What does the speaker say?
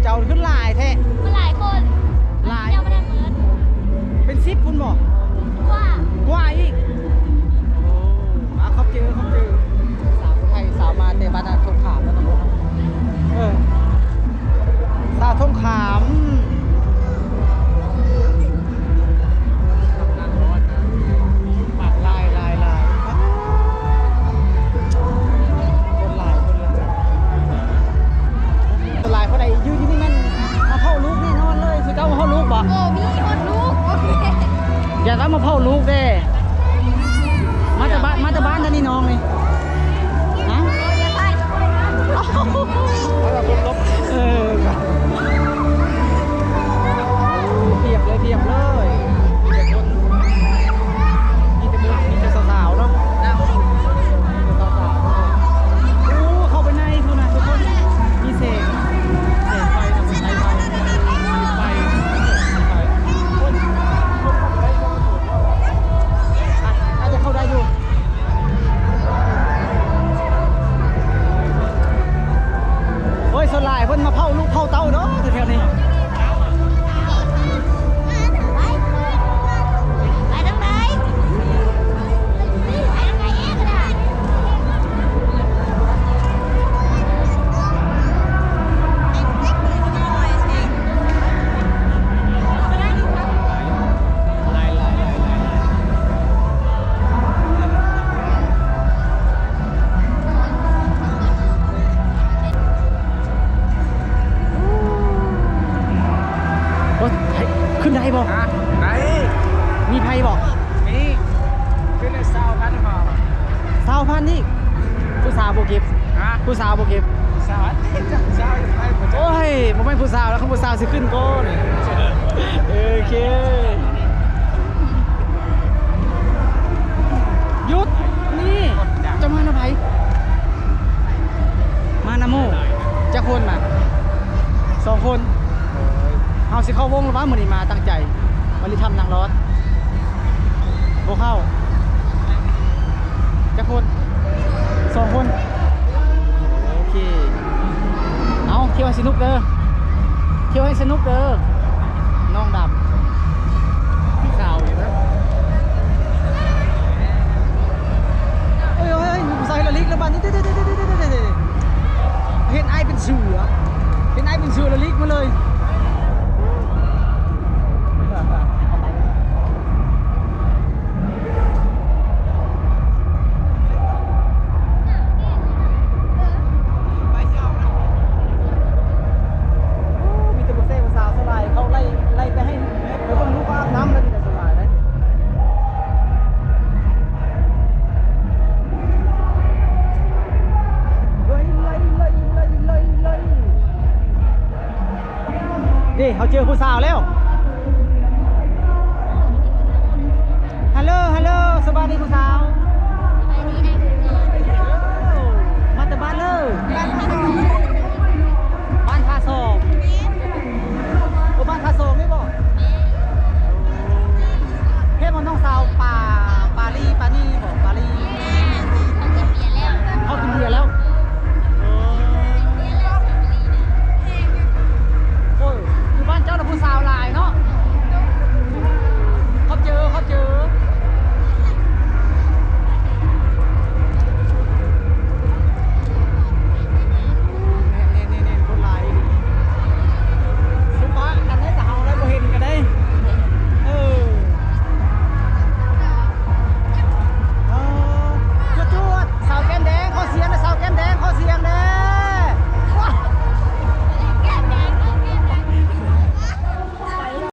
ເຈົ້າຄືຫຼາຍແທ້? ມັນຫຼາຍຄົນ. ຫຼາຍ? ຍັງບໍ່ໄດ້ໝົດ. ເປັນສິບພຸ້ນບໍ່? ກວ່າ. ກວ່າອີກ? ໂອ້ ອາ ຂອບໃຈ ຂອບໃຈ. ສາວໄທ ສາວມາແຕ່ບ້ານທົ່ງຂາມເນາະ. ເອີ ສາວທົ່ງຂາມ. ຫຼາຍ ຫຼາຍ ຫຼາຍ ຄົນຫຼາຍ ຄົນຫຼາຍ ຄົນຫຼາຍ. ເພາະໃດຢູ່ທີ່ນີ້ແມ່ນມາເຝົ້າລູກແນ່ນອນເລີຍ. ຄືເຈົ້າມາເຝົ້າລູກບໍ່? ໂອ້ ມີຮອດລູກ. ຢ່າວ່າມາເຝົ້າລູກເດ້. ມາແຕ່ບ້ານ ມາແຕ່ບ້ານເດ້ນີ້ນ້ອງນີ້. ຮະ? ເອີ ພຽບເລີຍ ພຽບເລີຍ ມີແຕ່ຄົນ ມີແຕ່ ມີແຕ່ສາວໆເນາະ ມີແຕ່ສາວໆ. ໂອ້ ເຂົ້າໄປໃນພຸ້ນນະທຸກຄົນ ມີແສງ ແສງໄຟນະ ມີໄຟ ໄຟ ໄຟ ຄົນ ຄົນເຂົ້າໄປໄດ້ ອາດ ອາດຈະເຂົ້າໄດ້ຢູ່. ໂອ້ຍ ສ່ວນຫຼາຍເພິ່ນມາເຝົ້າລູກເຝົ້າເຕົ້າເນາະແຖວໆນີ້. ໄປທາງໃດ? ໄປທາງໃດເອງກໍໄດ້. ໂອ້ຍ ຂຶ້ນໄດ້ບໍ່? ຮະ? ໄດ້. ມີໄພບໍ່? ມີ. ຂຶ້ນໄດ້ຊາວພັນພໍ. ຊາວພັນອີກ? ຜູ້ສາວບໍ່ເກັບ? ຮະ? ຜູ້ສາວບໍ່ເກັບ? ຊາວພັນ ຊາວພັນໄປໝົດ. ໂອ້ຍ ບໍ່ແມ່ນຜູ້ສາວແລ້ວ ຄັນຜູ້ສາວຊິຂຶ້ນກ່ອນ. ໂອເຄ. ຢຸດ ນີ້ ເຈົ້າມານຳໃຜ? ມານຳໝູ່. ຈັກຄົນມາ? ສອງຄົນ. ເຮົາຊິເຂົ້າວົງແລ້ວວ່າ ມື້ນີ້ມາຕັ້ງໃຈ ມາລິທຳນາງລອດ. ບໍ່ເຂົ້າ. ຈັກຄົນ? ສອງຄົນ. ໂອເຄ. ເອົາ ທ່ຽວໃຫ້ສະໜຸກເດີ ທ່ຽວໃຫ້ສະໜຸກເດີ ນ້ອງດຳ. ຄືຂາວຢູ່ນະ. ໂອ້ຍ ໂອ້ຍ ໂອ້ຍ ຜູ້ຊາຍລະລິກແລ້ວບາດນີ້. ເຫັນອ້າຍເປັນເສືອ ເຫັນອ້າຍເປັນເສືອລະລິກມາເລີຍ. ມີແຕ່ຜູ້ແຊຜູ້ສາວສ່ວນຫຼາຍ ເຂົາໄລ່ ໄລ່ໄປໃຫ້ ໄປເບິ່ງລູກອາບນ້ຳແລ້ວ ມີແຕ່ສ່ວນຫຼາຍເດ້. ເດ້ ເຮົາເຈີຜູ້ສາວແລ້ວ. ຮັລໂຫຼ ຮັລໂຫຼ ສະບາຍດີຜູ້ສາວ.